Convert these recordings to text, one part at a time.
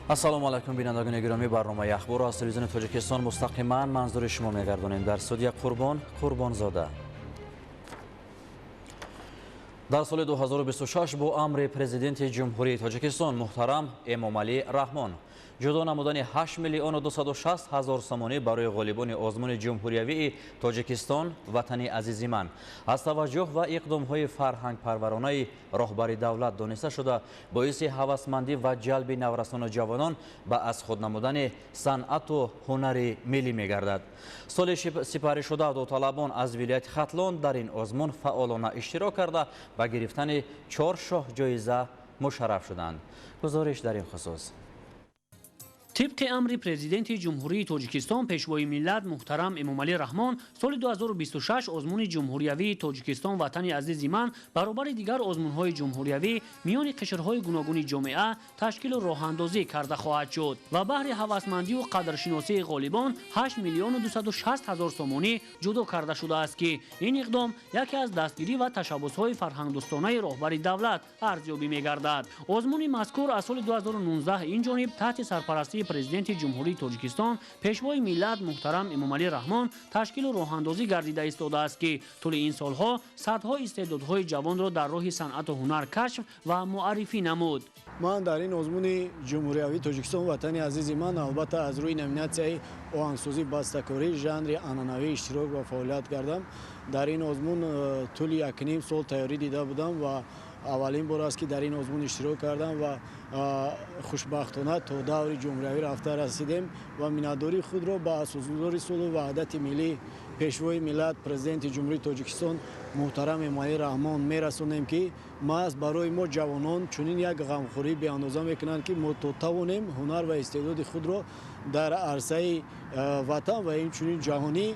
Ассалому алайкум, бинандагони гиромӣ. Барномаи ахборро аз телевизиони Тоҷикистон мустақиман манзури шумо мегардонем. Дар студия Қурбон Қурбонзода. Дар соли 2026 бо амри Президенти Ҷумҳурии Тоҷикистон муҳтарам Эмомалӣ Раҳмон ҷудо намудани 8 миллиону 260 ҳазор сомонӣ барои ғолибони озмуни ҷумҳуриявии Тоҷикистон «Ватани азизи ман» аз таваҷҷӯҳ ва иқдомҳои фарҳангпарваронаи роҳбари давлат дониста шуда, боиси ҳавасмандӣ ва ҷалби наврасону ҷавонон ба аз худ намудани санъату ҳунари миллӣ мегардад. Соли сипаришуда довталабон аз вилояти Хатлон дар ин озмун фаъолона иштирок карда, ба гирифтани 4 шоҳ ҷоиза мушарраф шуданд. Гузориш дар ин хусус. Тибқи амри Президенти Ҷумҳурии Тоҷикистон, Пешвои миллат муҳтарам Эмомалӣ Раҳмон, соли 2026 озмуни ҷумҳуриявии Тоҷикистон «Ватани азизи ман» баробари дигар озмунҳои ҷумҳуриявӣ миёни қишрҳои гуногуни ҷомеа ташкилу роҳандозӣ карда хоҳад шуд ва баҳри ҳавасмандию қадршиносии ғолибон 8 миллиону 260 ҳазор сомонӣ ҷудо карда шудааст, ки ин иқдом яке аз дастгирӣ ва ташаббусҳои фарҳангдӯстонаи роҳбари давлат арзёбӣ мегардад. Озмуни мазкур аз соли 2019 ин ҷониб таҳти сарпарастии Президенти Ҷумҳурии Тоҷикистон, Пешвои миллат муҳтарам Эмомалӣ Раҳмон ташкилу роҳандозӣ гардида истодааст, ки тӯли ин солҳо садҳо истеъдодҳои ҷавонро дар роҳи санъату ҳунар кашф ва муаррифӣ намуд. Ман дар ин озмуни ҷумҳуриявии Тоҷикистон «Ватани азизи ман», албатта, аз рӯи номинатсияи оҳангсозӣ, бастакорӣ, жанри анъанавӣ иштирок ва фаъолият кардам. Дар ин озмун тӯли 1,5 сол тайёрӣ дида будам ва аввалин бор аст, ки дар ин озмун иштирок кардам ва хушбахтона то даври ҷумҳуриявӣ рафта расидем ва миннатдории худро ба асосгузори сулҳу ваҳдати миллӣ, Пешвои миллат, Президенти Ҷумҳурии Тоҷикистон муҳтарам Эмомалӣ Раҳмон мерасонем, ки маҳз барои мо ҷавонон чунин як ғамхории беандоза мекунанд, ки мо то тавонем ҳунар ва истеъдоди худро дар арсаи ватан ва инчунин ҷаҳонӣ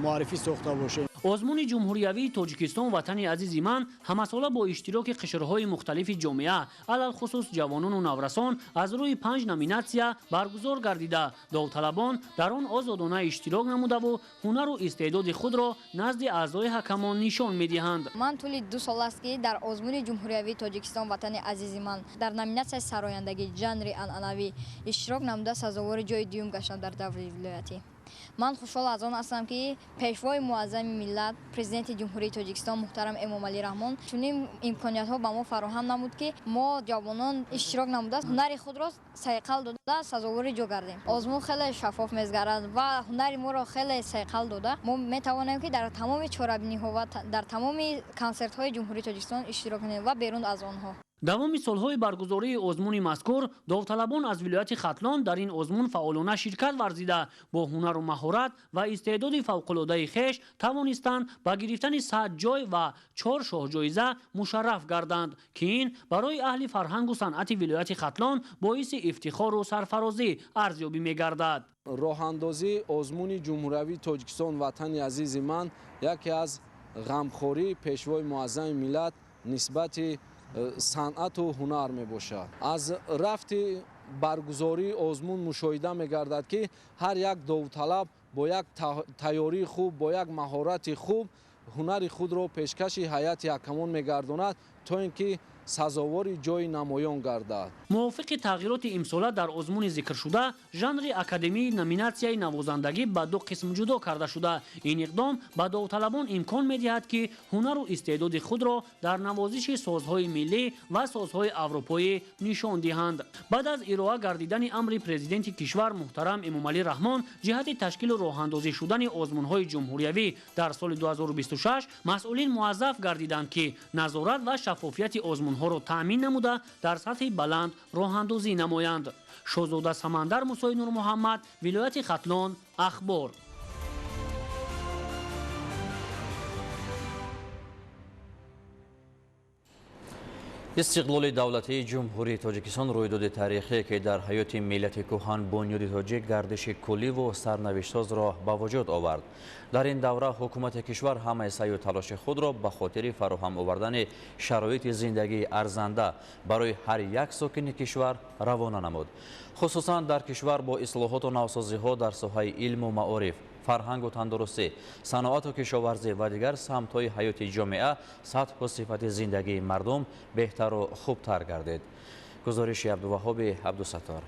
муаррифӣ сохта бошем. Озмуни ҷумҳуриявии Тоҷикистон «Ватани азизи ман» ҳамасола бо иштироки қишрҳои мухталифи ҷомеа, алалхусус ҷавонону наврасон, аз рӯи панҷ номинатсия баргузор гардида, довталабон дар он озодона иштирок намудаву ҳунару истеъдоди худро назди аъзои ҳакамон нишон медиҳанд. Ман тӯли 2 сол аст, ки дар озмуни ҷумҳуриявии Тоҷикистон «Ватани азизи ман» дар номинатсияи сарояндагӣ, жанри анъанавӣ иштирок намуда, сазовори ҷои дуюм гаштам дар даври вилоятӣ. Ман хушҳол аз он ҳастам, ки Пешвои муаззами миллат, Президенти Ҷумҳурии Тоҷикистон муҳтарам Эмомалӣ Раҳмон чунин имкониятҳо ба мо фароҳам намуд, ки мо ҷавонон иштирок намуда, ҳунари худро сайқал дода, сазовори ҷо гардем. Озмун хеле шаффоф мегузарад ва ҳунари моро хеле сайқал дода, мо метавонем, ки дар тамоми чорабиниҳо ва дар тамоми консертҳои Ҷумҳурии Тоҷикистон иштирок кунем ва берун аз онҳо. Давоми солҳои баргузории озмуни мазкур довталабон аз вилояти Хатлон дар ин озмун фаъолона ширкат варзида, бо ҳунару маҳорат ва истеъдоди фавқулодаи хеш тавонистанд ба гирифтани 100 ҷой ва чор шоҳҷоиза мушарраф гарданд, ки ин барои аҳли фарҳангу санъати вилояти Хатлон боиси ифтихору сарфарозӣ арзёбӣ мегардад. Роҳандозии озмуни ҷумҳуриявии Тоҷикистон «Ватани азизи ман» яке аз ғамхории Пешвои муаззами миллат нисбати санъату ҳунар мебошад. Аз рафти баргузории озмун мушоҳида мегардад, ки ҳар як довталаб бо як тайёрии хуб, бо як маҳорати хуб ҳунари худро пешкаши ҳайати ҳакамон мегардонад, то ин ки сазовори ҷои намоён гардад. Мувофиқи тағйироти имсола дар озмуни зикршуда жанри академии номинатсияи навозандагӣ ба ду қисм ҷудо карда шуда, ин иқдом ба довталабон имкон медиҳад, ки ҳунару истеъдоди худро дар навозиши созҳои миллӣ ва созҳои аврупоӣ нишон диҳанд. Баъд аз ироа гардидани амри Президенти кишвар муҳтарам Эмомалӣ Раҳмон ҷиҳати ташкилу роҳандозӣ шудани озмунҳои ҷумҳуриявӣ дар соли 2026, масъулин муаззаф гардиданд, ки назорат ва шаффофияти озмунҳоро таъмин намуда, дар сатҳи баланд роҳандозӣ намоянд. Шоҳзода Самандар, Мусои Нурмуҳаммад, вилояти Хатлон, Ахбор. Истиқлоли давлатии Ҷумҳурии Тоҷикистон рӯйдоди таърихие, ки дар ҳаёти миллати кӯҳан бунёди тоҷик гардиши кулливу сарнавиштсозро ба вуҷуд овард. Дар ин давра ҳукумати кишвар ҳамаи саъю талоши худро ба хотири фароҳам овардани шароити зиндагии арзанда барои ҳар як сокини кишвар равона намуд. Хусусан дар кишвар бо ислоҳоту навсозиҳо дар соҳаи илму маориф, фарҳангу тандурустӣ, саноату кишоварзӣ ва дигар самтҳои ҳаёти ҷомеа сатҳу сифати зиндагии мардум беҳтару хубтар гардид. Гузориши Абдуваҳоби Абдусаттор.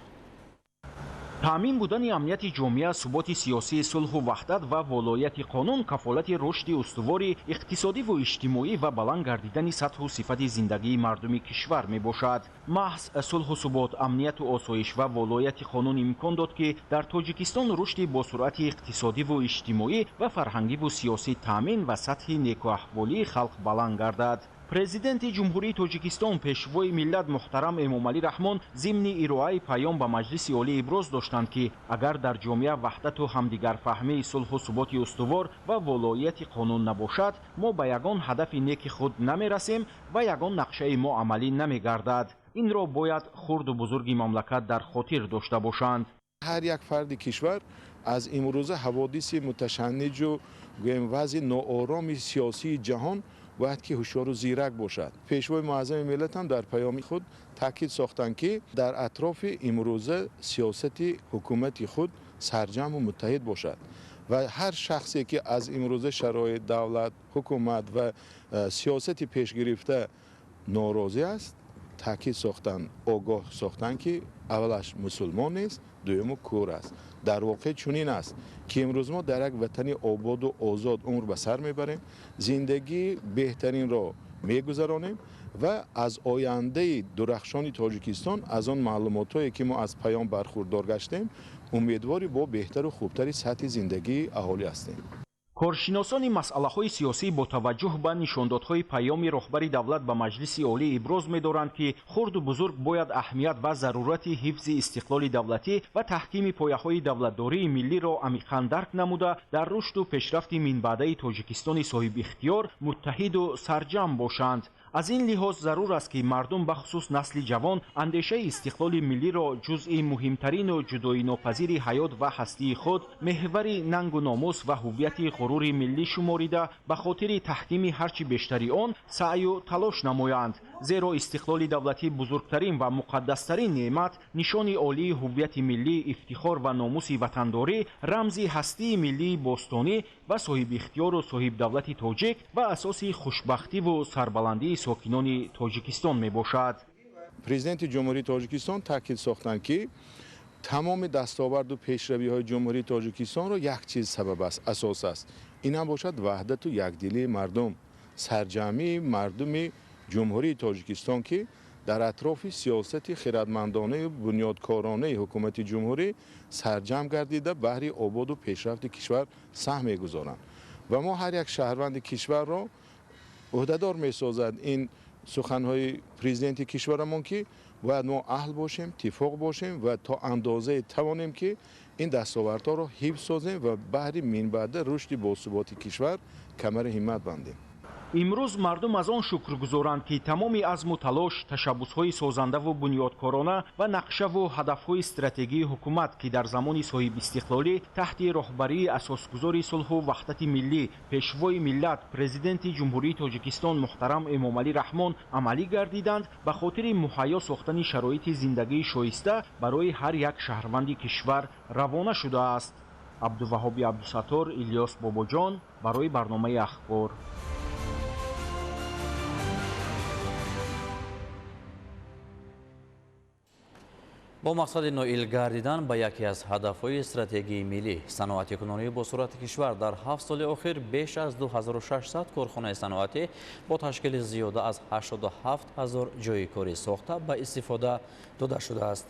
Таъмин будани амнияти ҷомеа, суботи сиёсӣ, сулҳу ваҳдат ва волояти қонун кафолати рушди устувори иқтисодиву иҷтимоӣ ва баланд гардидани сатҳу сифати зиндагии мардуми кишвар мебошад. Маҳз сулҳу субот, амнияту осоиш ва волояти қонун имкон дод, ки дар Тоҷикистон рушди босуръати иқтисодиву иҷтимоӣ ва фарҳангиву сиёсӣ таъмин ва сатҳи некуаҳволии халқ баланд гардад. Президенти Ҷумҳурии Тоҷикистон, Пешвои миллат муҳтарам Эмомалӣ Раҳмон зимни ироаи паём ба Маҷлиси Олӣ иброз доштанд, ки агар дар ҷомеа ваҳдату ҳамдигарфаҳмӣ, сулҳу суботи устувор ва волоияти қонун набошад, мо ба ягон ҳадафи неки худ намерасем ва ягон нақшаи мо амалӣ намегардад. Инро бояд хурду бузурги мамлакат дар хотир дошта бошанд. Ҳар як фарди кишвар аз имрӯза ҳаводиси муташанниҷу гӯем вазъи ноороми сиёсии ҷаҳон бояд ки ҳушёру зирак бошад. Пешвои муаззами миллат ҳам дар паёми худ таъкид сохтанд, ки дар атрофи имрӯза сиёсати ҳукумати худ сарҷамъу муттаҳид бошад ва ҳар шахсе ки аз имрӯза шароит давлат, ҳукумат ва сиёсати пешгирифта норозӣ аст, таъкид сохтанд, огоҳ сохтанд, ки аввалаш мусулмон нест, дуюму кӯр аст. Дар воқеъ чунин аст, ки имрӯз мо дар як ватани ободу озод умр ба сар мебарем, зиндагии беҳтаринро мегузаронем ва аз ояндаи дурахшони Тоҷикистон, аз он маълумотҳое ки мо аз паём бархурдор гаштем, умедвори бо беҳтару хубтари сатҳи зиндагии аҳолӣ ҳастем. Коршиносони масъалаҳои сиёсӣ бо таваҷҷӯҳ ба нишондодҳои паёми роҳбари давлат ба Маҷлиси Олӣ иброз медоранд, ки хурду бузург бояд аҳамият ва зарурати ҳифзи истиқлоли давлатӣ ва таҳкими пояҳои давлатдории миллиро амиқан дарк намуда, дар рушду пешрафти минбаъдаи Тоҷикистони соҳибихтиёр муттаҳиду сарҷамъ бошанд. Аз ин лиҳоз зарур аст, ки мардум, бахусус насли ҷавон, андешаи истиқлоли миллиро ҷузъи муҳимтарину ҷудоинопазири ҳаёт ва ҳастии худ, меҳвари нангу номус ва ҳуввияти ғурури миллӣ шуморида, ба хотири таҳкими ҳарчи бештари он саъю талош намоянд. Зеро истиқлоли давлатӣ бузургтарин ва муқаддастарин неъмат, нишони олии ҳуввияти миллӣ, ифтихор ва номуси ватандорӣ, рамзи ҳастии миллии бостонӣ ва соҳибихтиёру соҳибдавлати тоҷик ва асоси хушбахтиву сарбаландии сокинони Тоҷикистон мебошад. Президенти Ҷумҳурии Тоҷикистон таъкид сохтанд, ки тамоми дастоварду пешравиҳои Ҷумҳурии Тоҷикистонро як чиз сабаб аст, асос аст. Ин ҳам бошад ваҳдату якдилии мардум, сарҷамъии мардуми Ҷумҳурии Тоҷикистон, ки дар атрофи сиёсати хирадмандонаи бунёдкоронаи ҳукумати ҷумҳурӣ сарҷамъ гардида, баҳри ободу пешрафти кишвар саҳм мегузоранд. Ва мо ҳар як шаҳрванди кишварро ӯҳдадор месозад ин суханҳои президенти кишварамон, ки бояд мо аҳл бошем, тифоқ бошем ва то андозае тавонем, ки ин дастовардҳоро ҳифз созем ва баҳри минбаъда рушди босуботи кишвар камари ҳиммат бандем. Имрӯз мардум аз он шукргузоранд, ки тамоми азму талош, ташаббусҳои созандаву бунёдкорона ва нақшаву ҳадафҳои стратегии ҳукумат, ки дар замони соҳибистиқлолӣ таҳти роҳбарии асосгузори сулҳу ваҳдати миллӣ, Пешвои миллат, Президенти Ҷумҳурии Тоҷикистон муҳтарам Эмомалӣ Раҳмон амалӣ гардиданд, ба хотири муҳайё сохтани шароити зиндагии шоиста барои ҳар як шаҳрванди кишвар равона шудааст. Абдуваҳоби Абдусаттор, Илёс Бобоҷон барои барномаи Ахбор. Бо мақсади ноил гардидан ба яке аз ҳадафҳои стратегии миллӣ, саноатикунонии босуръати кишвар дар 7 соли охир беш аз 2600 корхонаи саноатӣ бо ташкили зиёда аз 87 ҳазор ҷойи корӣ сохта ба истифода дода шудааст.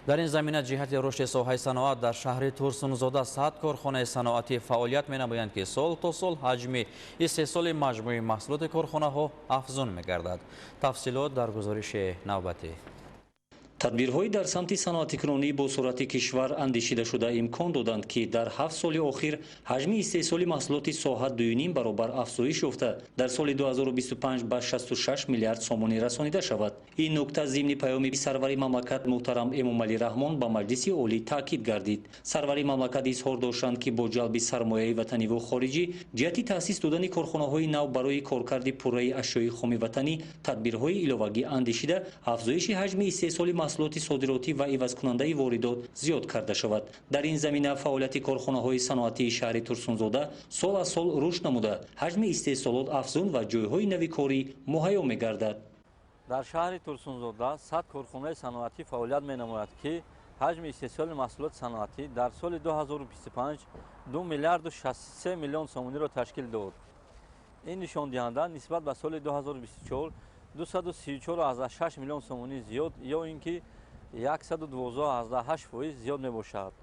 Дар ин замина ҷиҳати рушди соҳаи саноат дар шаҳри Турсунзода 100 корхонаи саноатӣ фаъолият менамоянд, ки сол то сол ҳаҷми истеҳсоли маҷмӯи маҳсулоти корхонаҳо афзун мегардад. Тафсилот дар гузориши навбатӣ. Тадбирҳои дар самти саноатикунонӣ бо суръати кишвар андешидашуда имкон доданд, ки дар 7 соли охир ҳаҷми истеҳсоли маҳсулоти соҳа 2,5 баробар афзоиш ёфта, дар соли 2025 ба 66 миллиард сомонӣ расонида шавад. Ин нукта зимни паёми сарвари мамлакат муҳтарам Эмомалӣ Раҳмон ба Маҷлиси Олӣ таъкид гардид. Сарвари мамлакат изҳор доштанд, ки бо ҷалби сармояи ватаниву хориҷӣ ҷиҳати таъсис додани корхонаҳои нав барои коркарди пурраи ашёи хоми ватанӣ тадбирҳои иловагӣ андешида, афзоиши ҳаҷми истеҳсоли маҳсулоти содиротӣ ва ивазкунандаи воридот зиёд карда шавад. Дар ин замина фаъолияти корхонаҳои саноатии шаҳри Турсунзода сол аз сол рушд намуда, ҳаҷми истеҳсолот афзун ва ҷойҳои нави корӣ муҳайё мегардад. Дар шаҳри Турсунзода 100 корхонаи саноатӣ фаъолият менамояд, ки Ҳаҷми истеҳсоли маҳсулоти саноатӣ дар соли 2025 2 миллиарду 63 миллион сомониро ташкил дод. Ин нишондиҳанда нисбат ба соли 2024 234,6 миллион сомонӣ зиёд ё ин ки 112,8% зиёд мебошад.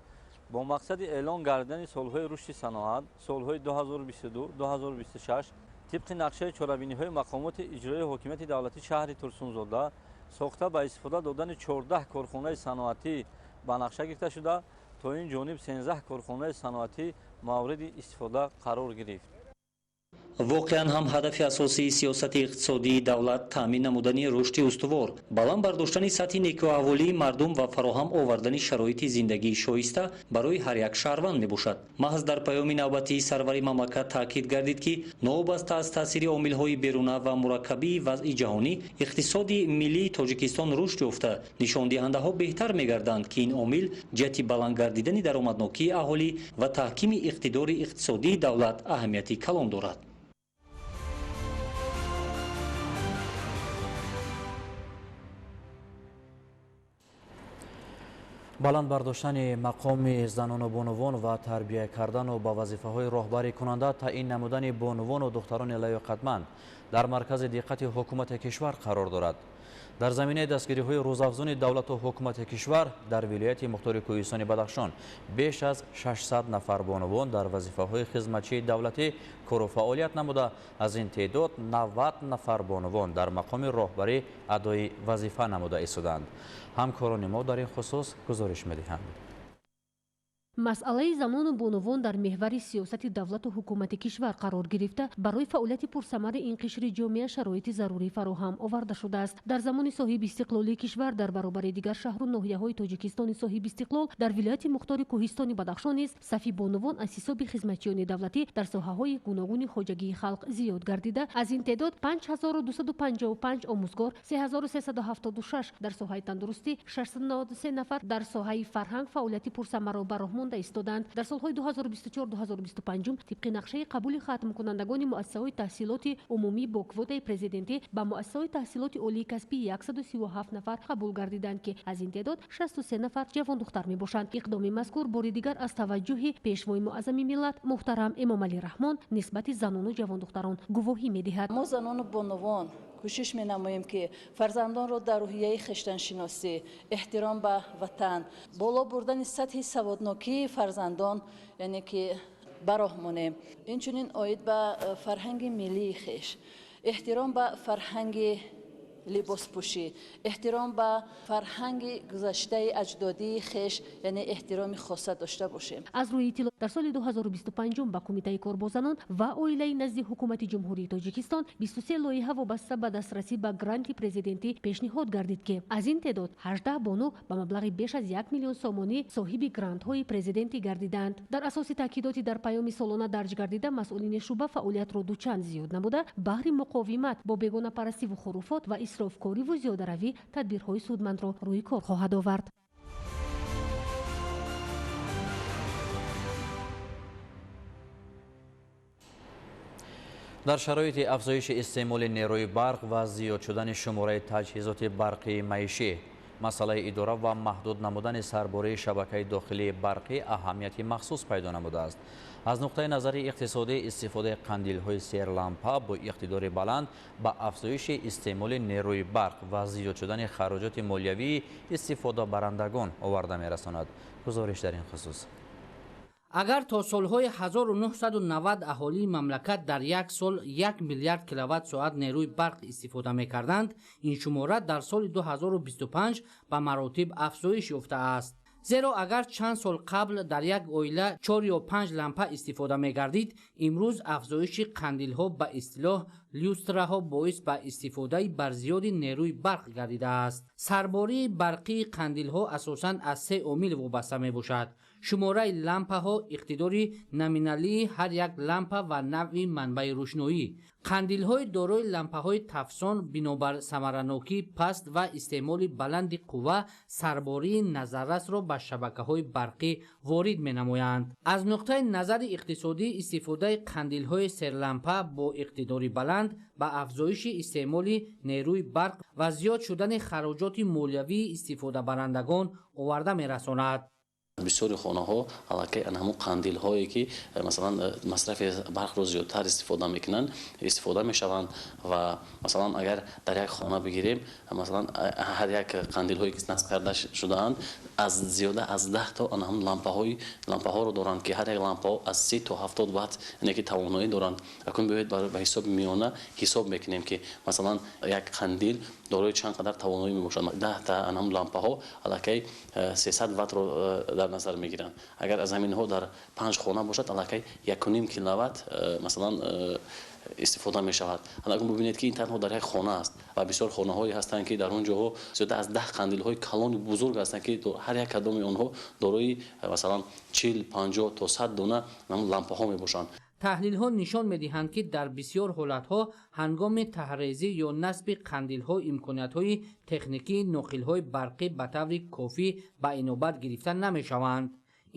Бо мақсади эълон гардидани солҳои рушди саноат солҳои 2022-2026 тибқи нақшаи чорабиниҳои мақомоти иҷроии ҳокимияти давлатии шаҳри Турсунзода сохта ба истифода додани 14 корхонаи саноатӣ ба нақша гирифта шуда, то ин ҷониб 13 корхонаи саноатӣ мавриди истифода қарор гирифт. Воқеан ҳам ҳадафи асосии сиёсати иқтисодии давлат таъмин намудани рушди устувор, баланд бардоштани сатҳи некӯаҳволии мардум ва фароҳам овардани шароити зиндагии шоиста барои ҳар як шаҳрванд мебошад. Маҳз дар паёми навбатии сарвари мамлакат таъкид гардид, ки новобаста аз таъсири омилҳои беруна ва мураккабии вазъи ҷаҳонӣ, иқтисоди миллии Тоҷикистон рушд ёфта, нишондиҳандаҳо беҳтар мегарданд, ки ин омил ҷиҳати баланд гардидани даромаднокии аҳолӣ ва таҳкими иқтидори иқтисодии давлат аҳамияти калон дорад. Баланд бардоштани мақоми занону бонувон ва тарбия кардану ба вазифаҳои роҳбарикунанда таъин намудани бонувону духтарони лаёқатманд дар маркази диққати ҳукумати кишвар қарор дорад. Дар заминаи дастгириҳои рӯзафзуни давлату ҳукумати кишвар дар вилояти мухтори Кӯҳистони Бадахшон беш аз 600 нафар бонувон дар вазифаҳои хизматчии давлатӣ кору фаъолият намуда, аз ин теъдод 90 нафар бонувон дар мақоми роҳбарӣ адои вазифа намуда истоданд. Ҳамкорони мо дар ин хусус гузориш медиҳанд. Масъалаи занону бонувон дар меҳвари сиёсати давлату ҳукумати кишвар қарор гирифта, барои фаъолияти пурсамари ин қишри ҷомеа шароити зарурӣ фароҳам оварда шудааст. Дар замони соҳибистиқлолии кишвар дар баробари дигар шаҳру ноҳияҳои Тоҷикистони соҳибистиқлол дар вилояти мухтори Кӯҳистони Бадахшон низ сафи бонувон аз ҳисоби хизматчиёни давлатӣ дар соҳаҳои гуногуни хоҷагии халқ зиёд гардида, аз ин теъдод 5255 омӯзгор, 3376 дар соҳаи тандурустӣ, 693 нафар дар соҳаи фарҳанг фаъолияти пурсамарро ба роҳ монда истоданд. Дар солҳои 2024-2025 тибқи нақшаи қабули хатмкунандагони муассисаҳои таҳсилоти умумӣ бо квотаи президентӣ ба муассисаҳои таҳсилоти олии касбӣ 137 нафар қабул гардиданд, ки аз ин теъдод 63 нафар ҷавондухтар мебошанд. Иқдоми мазкур бори дигар аз таваҷҷӯҳи пешвои муаззами миллат муҳтарам Эмомалӣ Раҳмон нисбати занону ҷавондухтарон гувоҳӣ медиҳад. Мо занону бонувон кӯшиш менамоем, ки фарзандонро дар рӯҳияи хештаншиносӣ, эҳтиром ба ватан, боло бурдани сатҳи саводнокии фарзандон, яъне ки ба роҳ монем. Инчунин оид ба фарҳанги миллии хеш, эҳтиром ба фарҳанги либоспӯшӣ, эҳтиром ба фарҳанги гузаштаи аҷдодии хеш, яъне эҳтироми хоса дошта бошем. Аз рӯи иттилоъ дар соли 2025 ба Кумитаи кор бо занон ва оилаи назди ҳукумати Ҷумҳурии Тоҷикистон 23 лоиҳа вобаста ба дастрасӣ ба гранти президентӣ пешниҳод гардид, ки аз ин теъдод 18 бону ба маблағи беш аз 1 миллион сомонӣ соҳиби грантҳои президентӣ гардиданд. Дар асоси таъкидоти дар паёми солона дарҷ гардида, масъулини шӯъба фаъолиятро дучанд зиёд намуда, баҳри муқовимат бо бегонапарастиву хуруфот ва исрофкориву зиёдаравӣ тадбирҳои судмандро рӯи кор хоҳад овард. Дар шароити афзоиши истеъмоли нерӯи барқ ва зиёд шудани шумораи таҷҳизоти барқии маишӣ, масъалаи идора ва маҳдуд намудани сарбории шабакаи дохилии барқӣ аҳамияти махсус пайдо намудааст. Аз нуқтаи назари иқтисодӣ истифодаи қандилҳои серлампа бо иқтидори баланд ба афзоиши истеъмоли нерӯи барқ ва зиёд шудани хароҷоти молиявии истифодабарандагон оварда мерасонад. Гузориш дар ин хусус. Агар то солҳои 1990 аҳолии мамлакат дар як сол 1 миллиард киловатт-соат нерӯи барқ истифода мекарданд, ин шумора дар соли 2025 ба маротиб афзоиш ёфтааст. Зеро агар чанд сол қабл дар як оила 4 ё 5 лампа истифода мегардид, имрӯз афзоиши қандилҳо ба истилоҳ люстраҳо боис ба истифодаи барзиёди нерӯи барқ гардидааст. Сарбории барқии қандилҳо асосан аз се омил вобаста мебошад. Шумораи лампаҳо, иқтидори номиналии ҳар як лампа ва навъи манбаи рӯшноӣ. Қандилҳои дорои лампаҳои тафсон бинобар самаранокии паст ва истеъмоли баланди қувва сарбории назаррасро ба шабакаҳои барқӣ ворид менамоянд. Аз нуқтаи назари иқтисодӣ истифодаи қандилҳои серлампа бо иқтидори баланд ба афзоиши истеъмоли нерӯи барқ ва зиёд шудани хароҷоти молиявии истифодабарандагон оварда мерасонад. Бисёри хонаҳо аллакай ҳамон қандилҳое ки масалан масрафи барқро зиёдтар истифода мекунанд, истифода мешаванд ва масалан агар дар як хона бигирем, масалан ҳар як қандилҳое ки насб карда шудаанд аз зиёда аз 10 то ҳамон лампаҳоро доранд ки ҳар як лампаҳо аз 30 то 70 ватт яъне ки тавоноӣ доранд. Акнун биёед ба ҳисоби миёна ҳисоб мекунем ки масалан як қандил дорои чанд қадар тавоноӣ мебошад. 10 та ҳамон лампаҳо аллакай 300 ваттро дар назар мегиранд. Агар аз ҳаминҳо дар 5 хона бошад, аллакай 1.5 киловатт масалан истифода мешавад. Акнун бибинед ки ин танҳо дар як хона аст ва бисёр хонаҳое ҳастанд ки дар он ҷоҳо зиёда аз 10 қандилҳои калони бузург ҳастанд ки ҳар як кадоми онҳо дорои масалан 40, 50 то 100 дона лампаҳо мебошанд. Таҳлилҳо нишон медиҳанд, ки дар бисёр ҳолатҳо ҳангоми таҳрезӣ ё насби қандилҳо имкониятҳои техникии ноқилҳои барқӣ ба таври кофӣ ба инобат гирифта намешаванд.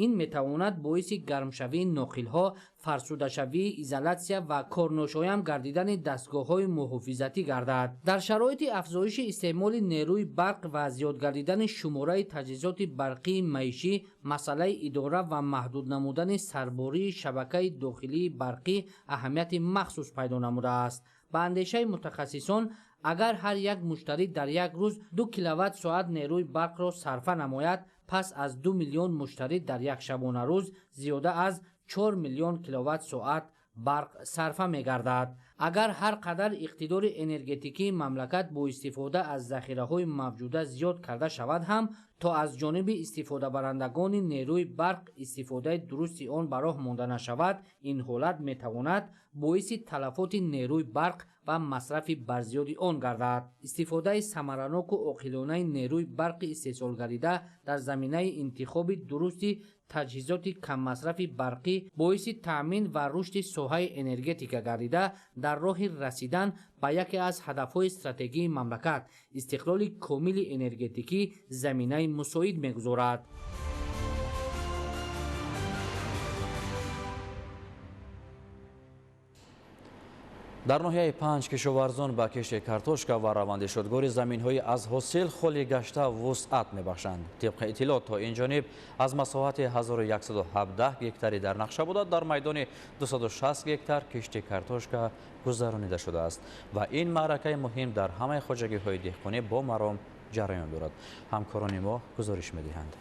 Ин метавонад боиси гармшавии ноқилҳо, фарсудашавии изолятсия ва корношоям гардидани дастгоҳҳои муҳофизатӣ гардад. Дар шароити афзоиши истеъмоли нерӯи барқ ва зиёд гардидани шумораи таҷҳизоти барқии маишӣ, масъалаи идора ва маҳдуд намудани сарбории шабакаи дохилии барқӣ аҳамияти махсус пайдо намудааст. Ба андешаи мутахассисон, агар ҳар як муштарӣ дар як рӯз 2 киловатт соат нерӯи барқро сарфа намояд, пас аз 2 миллион муштарӣ дар як шабонарӯз зиёда аз 4 миллион киловатт соат барқ сарфа мегардад. Агар ҳар қадар иқтидори энергетикии мамлакат бо истифода аз захираҳои мавҷуда зиёд карда шавад ҳам, то аз ҷониби истифодабарандагони нерӯи барқ истифодаи дурусти он ба роҳ монда нашавад, ин ҳолат метавонад боиси талафоти нерӯи барқ ва масрафи барзиёди он гардад. Истифодаи самараноку оқилонаи нерӯи барқи истеҳсолгардида дар заминаи интихоби дурусти таҷҳизоти каммасрафи барқӣ боиси таъмин ва рушди соҳаи энергетика гардида, дар роҳи расидан ба яке аз ҳадафҳои стратегии мамлакат истиқлоли комили энергетикӣ заминаи мусоид мегузорад. Дар ноҳияи 5 кишоварзон ба кишти картошка ва раванди шудгори заминҳои аз ҳосил холӣ гашта вусъат мебахшанд. Тибқи иттилоъ то ин ҷониб аз масоҳати 1117 гектари дар нақша буда, дар майдони 260 гектар кишти картошка гузаронида шудааст ва ин маъракаи муҳим дар ҳамаи хоҷагиҳои деҳқонӣ бо маром ҷараён дорад. Ҳамкорони мо гузориш медиҳанд.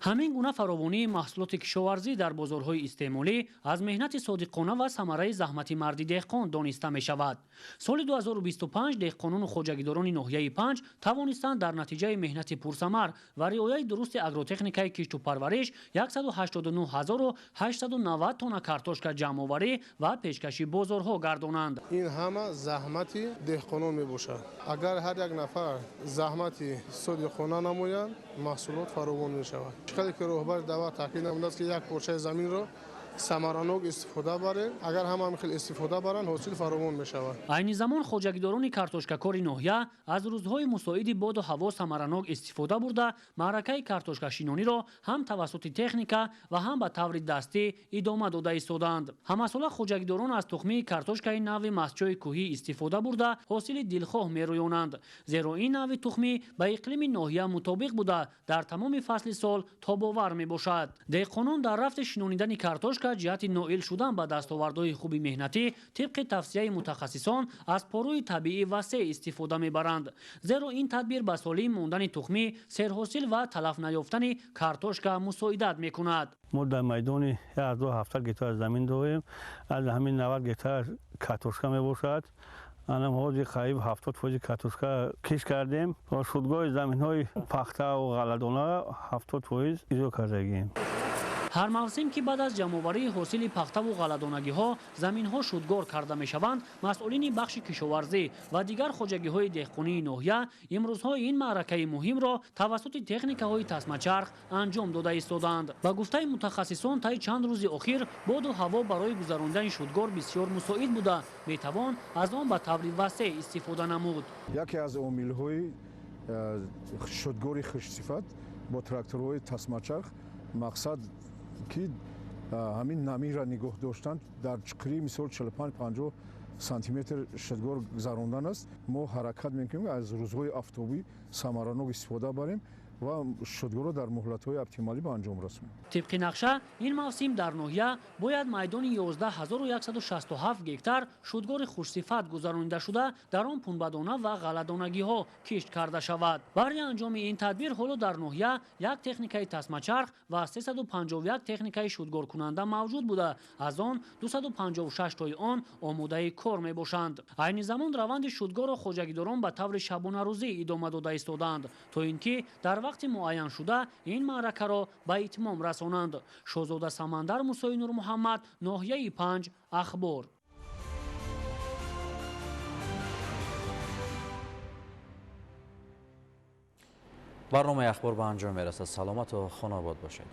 Ҳамин гуна фаровонии маҳсулоти кишоварзӣ дар бозорҳои истеъмолӣ аз меҳнати содиқона ва самараи заҳмати марди деҳқон дониста мешавад. Соли 2025 деҳқонону хоҷагидорони ноҳияи 5 тавонистанд дар натиҷаи меҳнати пурсамар ва риояи дурусти агротехникаи кишту парвариш 189 890 тонна картошка ҷамъоварӣ ва пешкаши бозорҳо гардонанд. Ин ҳама заҳмати деҳқонон мебошад. Агар ҳар як нафар заҳмати содиқона намоянд, маҳсулот фаровон мешавад. Чиқаде ки роҳбари давлат таъкид намудааст, ки як порчаи заминро самаранок истифода барем, агар ҳама ҳамин хел истифода баранд, ҳосил фаровон мешавад. Айни замон хоҷагидорони картошкакори ноҳия аз рӯзҳои мусоиди боду ҳаво самаранок истифода бурда, маъракаи картошкашинониро ҳам тавассути техника ва ҳам ба таври дастӣ идома дода истодаанд. Ҳамасола хоҷагидорон аз тухмии картошкаи нави масчои кӯҳӣ истифода бурда, ҳосили дилхоҳ мерӯёнанд, зеро ин нави тухмӣ ба иқлими ноҳия мутобиқ буда, дар тамоми фасли сол тобовар мебошад. Деҳқонон дар рафти шинонидани картошка ҷиҳати ноил шудан ба дастовардҳои хуби меҳнатӣ тибқи тавсияи мутахассисон аз порӯи табиӣ васеъ истифода мебаранд, зеро ин тадбир ба солим мондани тухмӣ, серҳосил ва талаф наёфтани картошка мусоидат мекунад. Мо дар майдони 17 гектар замин дорем, аз ҳамин 90 гектар картошка мебошад. Анам ҳозир қариб 70% картошка кишт кардем ва шудгоҳи заминҳои пахтаву ғалладонаро 70% иҷро кардагием. Ҳар мавсим ки баъд аз ҷамъоварии ҳосили пахтаву ғалладонагиҳо заминҳо шудгор карда мешаванд, масъулини бахши кишоварзӣ ва дигар хоҷагиҳои деҳқонии ноҳия имрӯзҳо ин маъракаи муҳимро тавассути техникаҳои тасмачарх анҷом дода истодаанд. Ба гуфтаи мутахассисон, таи чанд рӯзи охир боду ҳаво барои гузарондани шудгор бисёр мусоид буда, метавон аз он ба таври васеъ истифода намуд. Яке аз омилҳои шудгори хушсифат бо тракторҳои тасмачарх мақсад ки ҳамин намиро нигоҳ доштан дар чуқурии мисол 45-50 сантиметр шудгор гузарондан аст. Мо ҳаракат мекунем аз рӯзҳои афтобӣ самаранок истифода барем ва шудгорро дар муҳлатҳои оптималӣ ба анҷом расонем. Тибқи нақша, ин мавсим дар ноҳия бояд майдони 11167 гектар шудгори хушсифат гузаронида шуда, дар он пунбадона ва ғалладонагиҳо кишт карда шавад. Баҳри анҷоми ин тадбир ҳоло дар ноҳия як техникаи тасмачарх ва 351 техникаи шудгоркунанда мавҷуд буда, аз он 256 тои он омодаи кор мебошанд. Айни замон раванди шудгорро хоҷагидорон ба таври шабонарӯзӣ идома дода истодаанд, то ин ки дар вақти муайяншуда ин маъракаро ба итмом расонанд. Шоҳзода Самандар, Мусои Нурмуҳаммад, ноҳияи 5, Ахбор. Барномаи Ахбор ба анҷом мерасад. Саломату хонобод бошед.